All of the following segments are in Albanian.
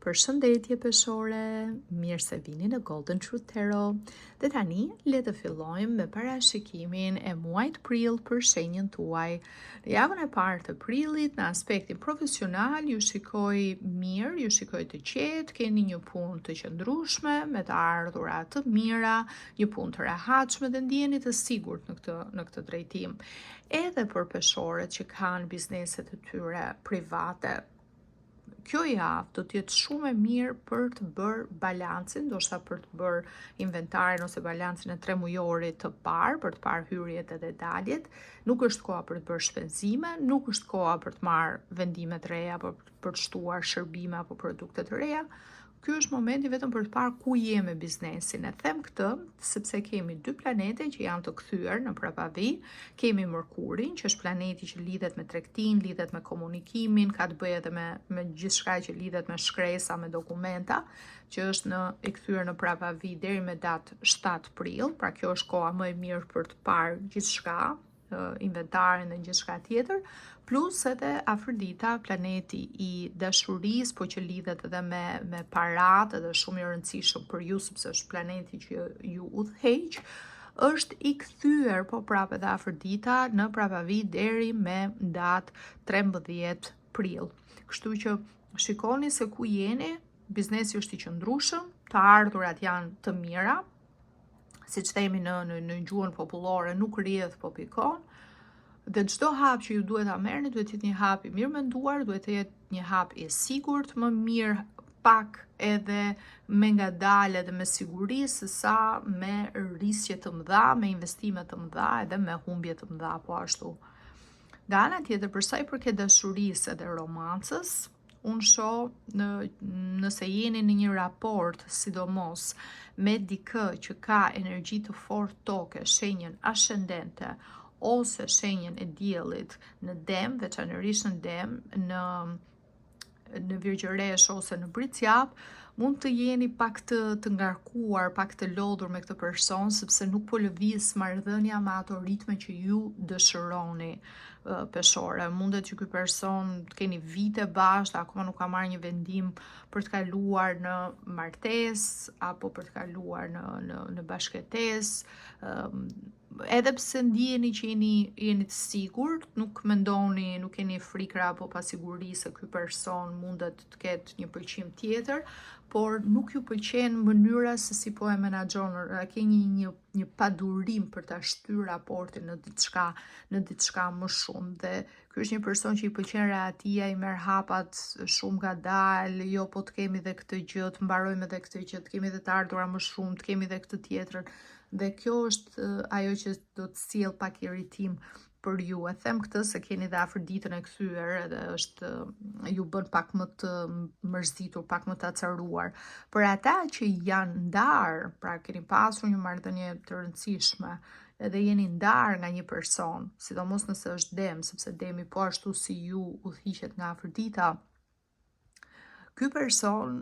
Përshëndetje Peshore, mirë se vini në Golden Truth Tarot. Dhe tani le të fillojmë me parashikimin e muajit prill për shenjën tuaj. Në javën e parë të prillit, në aspektin profesional, ju shikoj mirë, ju shikoj të qetë, keni një punë të qëndrueshme, me të ardhura të mira, një punë të rehatshme dhe ndiheni të sigurt në këtë në këtë drejtim. Edhe për peshoret që kanë bizneset e tyre private, kjo javë do të jetë shumë e mirë për të bërë balancin, ndoshta për të bërë inventarin ose balancin e tremujorit të parë, për të parë hyrjet edhe daljet. Nuk është koha për të bërë shpenzime, nuk është koha për të marrë vendime të reja apo për të shtuar shërbime apo produkte të reja. Ky është momenti vetëm për të parë ku je me biznesin. E them këtë sepse kemi dy planete që janë të kthyer në prapavijë. Kemi Mërkurin, që është planeti që lidhet me tregtinë, lidhet me komunikimin, ka të bëjë edhe me me gjithçka që lidhet me shkresa, me dokumenta, që është në i kthyer në prapavijë deri me datë 7 prill, pra kjo është koha më e mirë për të parë gjithçka, inventarin dhe gjithçka tjetër, plus edhe Afërdita, planeti i dashurisë, po që lidhet edhe me me paratë edhe shumë i rëndësishëm për ju sepse është planeti që ju udhëheq, është i kthyer po prapë edhe Afërdita në prapavijë deri me datë 13 prill. Kështu që shikoni se ku jeni, biznesi është i qëndrueshëm, të ardhurat janë të mira, siç themi në në në gjuhën popullore, nuk rrjedh po pikon. Dhe çdo hap që ju duhet ta merrni duhet të jetë një hap i mirë menduar, duhet të jetë një hap i sigurt, më mirë pak edhe me ngadalë edhe me siguri se sa me risqe të mëdha, me investime të mëdha edhe me humbje të mëdha po ashtu. Nga ana tjetër, për sa i përket dashurisë edhe romancës, Unë shoh në, nëse jeni në një raport, sidomos me dikë që ka energji të fortë toke, shenjën ascendente ose shenjën e diellit në dem, veçanërisht në dem, në në virgjëreshë ose në bricjap, mund të jeni pak të, të ngarkuar, pak të lodhur me këtë person, sepse nuk po lëviz marrëdhënia me ato ritme që ju dëshironi. Peshore. Mundet që ky person të keni vite bashkë, akoma nuk ka marrë një vendim për të kaluar në martesë apo për të kaluar në në në bashkëjetesë. Ëm edhe pse ndiheni që jeni jeni të sigurt, nuk mendoni, nuk keni frikra apo pasiguri se ky person mundet të ketë një pëlqim tjetër, por nuk ju pëlqen mënyra se si po e menaxhon, keni një një padurim për ta shtyrë raportin në diçka, në diçka më shumë dhe ky është një person që i pëlqen rehatia, i merr hapat shumë ngadalë, jo po të kemi dhe këtë gjë, të mbarojmë edhe këtë gjë, të kemi dhe të ardhura më shumë, të kemi dhe këtë tjetrën. Dhe kjo është ajo që do të sjellë pak irritim për ju. E them këtë se keni dhe Afërditën e kthyer edhe është ju bën pak më të mërzitur, pak më të acaruar. Për ata që janë ndarë, pra keni pasur një marrëdhënie të rëndësishme, edhe jeni ndarë nga një person, sidomos nëse është dem, sepse demi po ashtu si ju udhëhiqet nga Afërdita, Ky person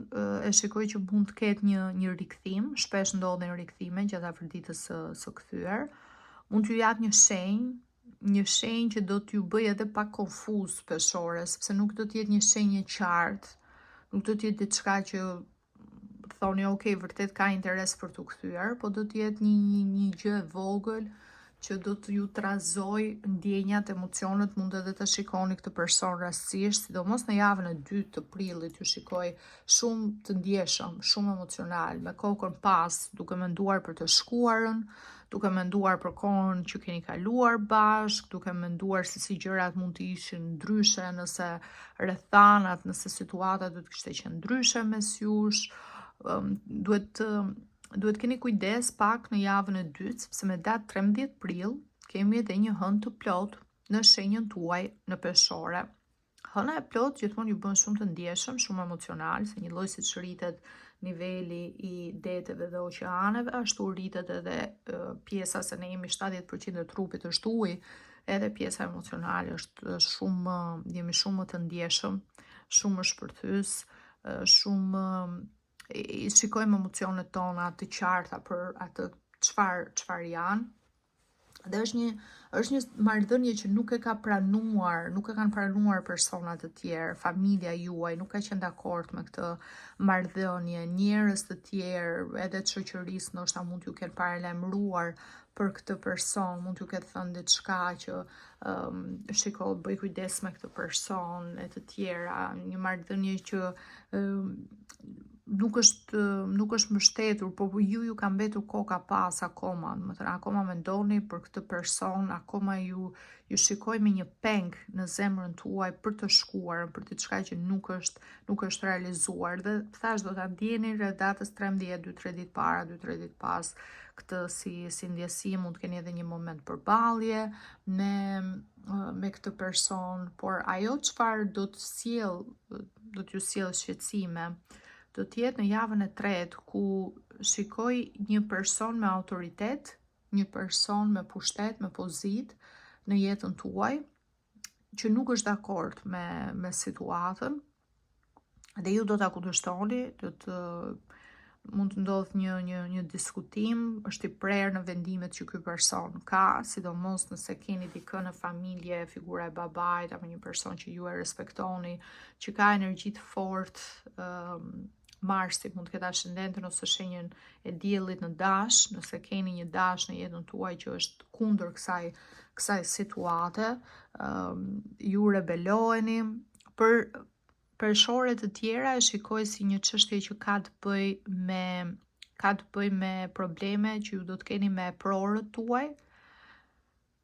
e shikoj që mund të ketë një një rikthim, shpesh ndodhin rikthime gjatë Afërditës së së kthyer. Mund t'ju japë një shenjë, një shenjë që do t'ju bëjë edhe pak konfuz peshore, sepse nuk do të jetë një shenjë e qartë, nuk do të jetë diçka që thoni ok, vërtet ka interes për t'u kthyer, po do të jetë një një një gjë e vogël që do të ju trazojë ndjenjat, emocionet, mund edhe të shikoni këtë person rastësisht, sidomos në javën e dytë të prillit ju shikoj shumë të ndjeshëm, shumë emocional, me kokën pas, duke menduar për të shkuarën, duke menduar për kohën që keni kaluar bashkë, duke menduar se si gjërat mund të ishin ndryshe nëse rrethanat, nëse situata do të kishte qenë ndryshe mes jush, duhet të duhet keni kujdes pak në javën e dytë, sepse me datë 13 prill kemi edhe një hënë të plotë në shenjën tuaj në peshore. Hëna e plotë gjithmonë ju bën shumë të ndjeshëm, shumë emocional, se një lloj siç rritet niveli i deteve dhe oqeaneve, ashtu rritet edhe pjesa se ne jemi 70% e trupit është ujë, edhe pjesa emocionale është shumë, jemi shumë më të ndjeshëm, shumë më shpërthyes, shumë i shikojmë emocionet tona të qarta për atë çfarë çfarë janë. Dhe është një është një marrëdhënie që nuk e ka pranuar, nuk e kanë pranuar persona të tjerë, familja juaj nuk ka qenë dakord me këtë marrëdhënie, njerëz të tjerë, edhe të shoqërisë ndoshta mund t'ju kenë paralajmëruar për këtë person, mund t'ju ketë thënë diçka që um, shiko, bëj kujdes me këtë person e të tjera, një marrëdhënie që um, nuk është nuk është mbështetur, po ju ju ka mbetur koka pas akoma, domethënë akoma mendoni për këtë person, akoma ju ju shikoj me një peng në zemrën tuaj për të shkuarën, për diçka që nuk është nuk është realizuar dhe thashë do ta ndjeni rreth datës 13, 2-3 ditë para, 2-3 ditë pas këtë si si ndjesi, mund të keni edhe një moment përballje me me këtë person, por ajo çfarë do të sjell do t'ju sjell shqetësime, do të jetë në javën e tretë ku shikoj një person me autoritet, një person me pushtet, me pozitë në jetën tuaj, që nuk është dakord me me situatën dhe ju do ta kundërshtoni, do të mund të ndodhë një një një diskutim, është i prerë në vendimet që ky person ka, sidomos nëse keni dikë në familje, figura e babait apo një person që ju e respektoni, që ka energji të fortë, ëm um, Marsi mund të ketë ascendentin ose shenjën e diellit në dash, nëse keni një dash në jetën tuaj që është kundër kësaj kësaj situate, um, ju rebeloheni për Peshore të tjera e shikoj si një çështje që ka të bëjë me ka të bëjë me probleme që ju do të keni me eprorët tuaj,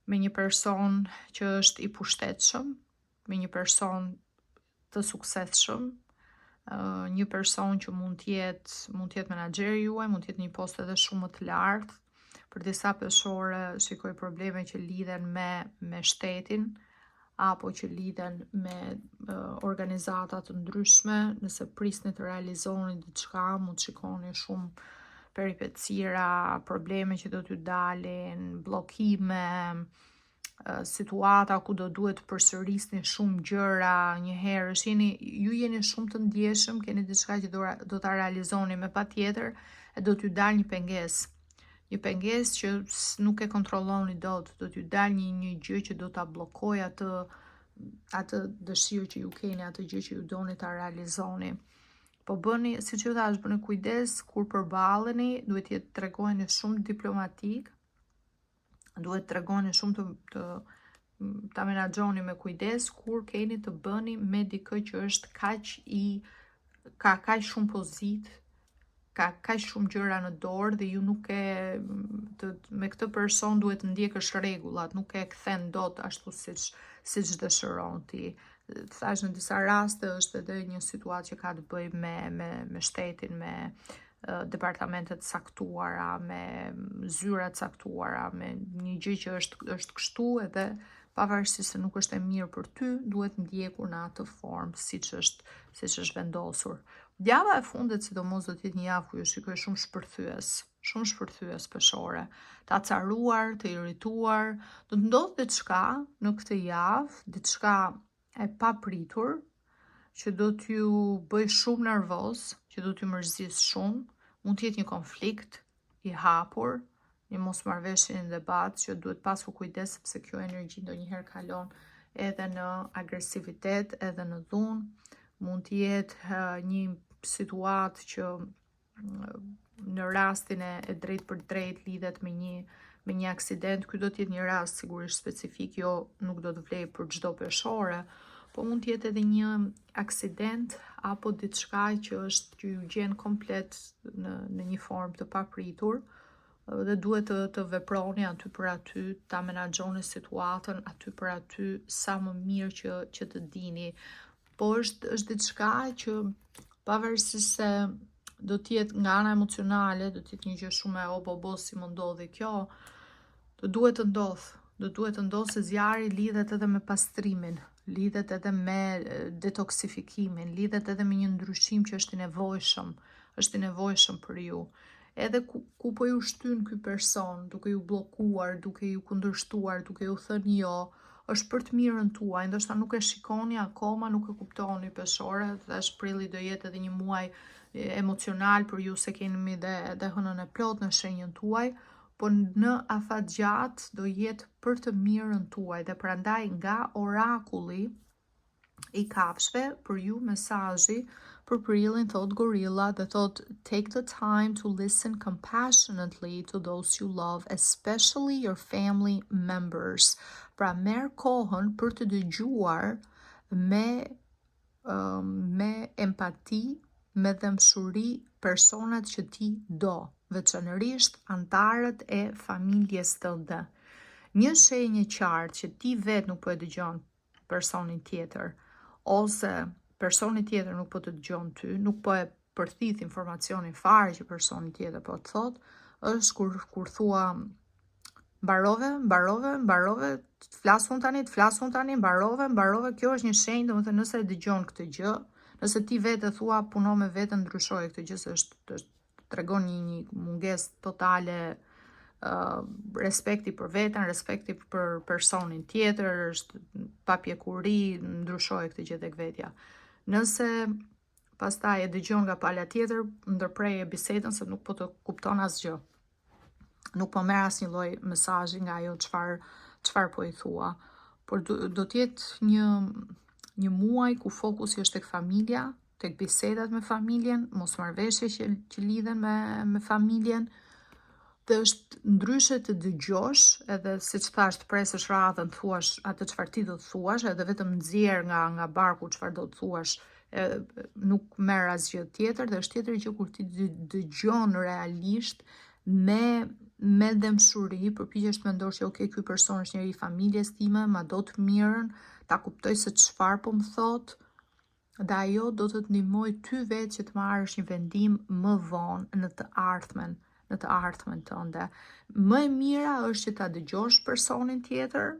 me një person që është i pushtetshëm, me një person të suksesshëm, një person që mund të jetë mund të jetë menaxheri juaj, mund të jetë një post edhe shumë më të lartë. Për disa peshore shikoj probleme që lidhen me me shtetin, apo që lidhen me organizata të ndryshme, nëse prisni të realizoni diçka, mund të shikoni shumë peripecira, probleme që do t'ju dalin, bllokime, situata ku do duhet të përsërisni shumë gjëra njëherësh, jeni ju jeni shumë të ndjeshëm, keni diçka që do do ta realizoni me patjetër e do t'ju dalë një pengesë. Një pengesë që nuk e kontrolloni dot, do t'ju dalë një një gjë që do ta bllokojë atë atë dëshirë që ju keni, atë gjë që ju doni ta realizoni. Po bëni, siç ju thashë, bëni kujdes kur përballeni, duhet të tregoheni shumë diplomatik, duhet të tregoheni shumë të, të ta menaxhoni me kujdes kur keni të bëni me dikë që është kaq i ka kaq shumë pozitë, ka kaq shumë gjëra në dorë dhe ju nuk e të, me këtë person duhet të ndjekësh rregullat, nuk e kthen dot ashtu siç siç dëshiron ti. Thashë në disa raste është edhe një situatë që ka të bëjë me me me shtetin, me departamente të caktuara, me zyra të caktuara, me një gjë që është është kështu edhe pavarësisht se nuk është e mirë për ty, duhet ndjekur në atë formë siç është siç është vendosur. Java e fundit sidomos do të jetë një javë ku ju shikoj shumë shpërthyes, shumë shpërthyes peshore, të acaruar, të irrituar, do të ndodhë diçka në këtë javë, diçka e papritur, që do t'ju bëjë shumë nervoz, që do t'ju mërzisë shumë, mund të jetë një konflikt i hapur, një mosmarrëveshje, një debat që duhet pasur kujdes sepse kjo energji ndonjëherë kalon edhe në agresivitet, edhe në dhunë. Mund të jetë një situatë që në rastin e, e drejtpërdrejtë lidhet me një me një aksident, ky do të jetë një rast sigurisht specifik, jo nuk do të vlejë për çdo peshore, po mund të jetë edhe një aksident apo diçka që është që ju gjen komplet në në një formë të papritur dhe duhet të të veproni aty për aty, ta menaxhoni situatën aty për aty sa më mirë që që të dini. Po është është diçka që pavarësisht se do të jetë nga ana emocionale, do të jetë një gjë shumë e obobo si më ndodhi kjo, do duhet të ndodhë, do duhet të ndodhë se zjarri lidhet edhe me pastrimin, lidhet edhe me detoksifikimin, lidhet edhe me një ndryshim që është i nevojshëm, është i nevojshëm për ju. Edhe ku, ku po ju shtyn ky person, duke ju bllokuar, duke ju kundërshtuar, duke ju thënë jo, është për të mirën tuaj, ndoshta nuk e shikoni akoma, nuk e kuptoni peshore, thashë prilli do jetë edhe një muaj emocional për ju se kemi dhe, dhe hënën e plotë në shenjën tuaj, Po në afatgjatë do jetë për të mirën tuaj dhe prandaj nga orakulli i kafshëve për ju mesazhi për prillin thot gorilla dhe thot: "Take the time to listen compassionately to those you love, especially your family members." Pra, merr kohën për të dëgjuar me empati, me dhembshuri personat që ti do, veçanërisht anëtarët e familjes tënde. Një shenjë e qartë që ti vetë nuk po e dëgjon personin tjetër ose personi tjetër nuk po të dëgjon ty, nuk po e përthith informacionin fare që personi tjetër po të thot, është kur thua: "Mbarove, mbarove, mbarove, të flas unë tani, të flas unë tani, mbarove, mbarove." Kjo është një shenjë, domethënë, nëse e dëgjon këtë gjë, nëse ti vetë e thua, puno me veten, ndryshoje këtë gjë, se është tregon një mungesë totale respekti për veten, respekti për personin tjetër, është papjekuri, ndryshoje këtë gjë tek vetja. Nëse pastaj e dëgjon nga pala tjetër, ndërpreje bisedën, se nuk po të kupton asgjë. Nuk po merr asnjë lloj mesazhi nga ajo çfarë po i thua. Por do të jetë një muaj ku fokusi është tek familja, tek bisedat me familjen, mosmarrëveshje që lidhen me familjen, dhe është ndryshe të dëgjosh, edhe siç thash, të presësh radhën të thuash atë çfarë ti do të thuash, edhe vetëm nxjerr nga barku çfarë do të thuash, e, nuk merr asgjë tjetër, dhe është tjetër gjë kur ti dëgjon realisht me dhembshuri, përpiqesh të mendosh që, ok, ky person është njeri i familjes time, ma do të mirën, ta kuptoj se çfarë po më thot, dhe ajo do të të ndihmoj ty vetë që të marrësh një vendim më vonë në të ardhmen tënde. Më e mira është që ta dëgjosh personin tjetër,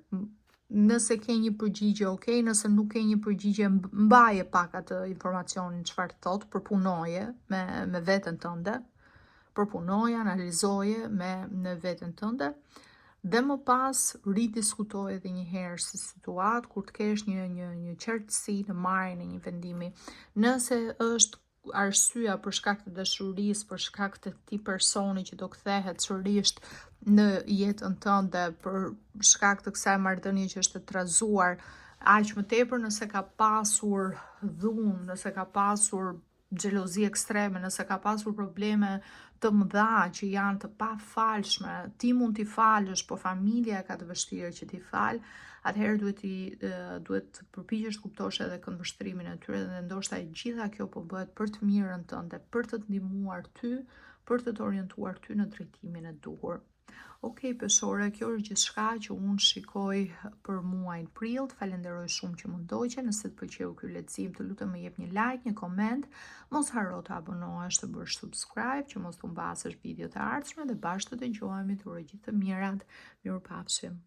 nëse ke një përgjigje, ok, nëse nuk ke një përgjigje, mbaje pak atë informacionin çfarë thot, përpunoje me veten tënde, përpunoje, analizoje me veten tënde dhe më pas ridiskutoj edhe një herë si situatë kur të kesh një qartësi në marrjen e një vendimi. Nëse është arsyeja për shkak të dashurisë, për shkak të këtij personi që do kthehet sërish në jetën tënde, për shkak të kësaj marrëdhënie që është e trazuar, aq më tepër nëse ka pasur dhunë, nëse ka pasur xhelozi ekstreme, nëse ka pasur probleme të mëdha që janë të pafalshme, ti mund t'i falësh, po familja e ka të vështirë që t'i fal, atëherë duhet të përpiqesh të kuptosh edhe këndvështrimin e tyre dhe ndoshta e gjitha kjo po bëhet për të mirën tënde, për të të ndihmuar ty, për të të orientuar ty në drejtimin e duhur. Ok, Peshore, kjo është gjithçka që unë shikoj për muajin prill. Të falenderoj shumë që më ndoqe. Nëse të pëlqeu ky lexim, të lutem më jep një like, një koment. Mos harro të abonohesh, të bësh subscribe që mos të humbasësh videot e ardhshme dhe bashkë të dëgjohemi. Të uroj gjithë të mirat. Mirupafshim.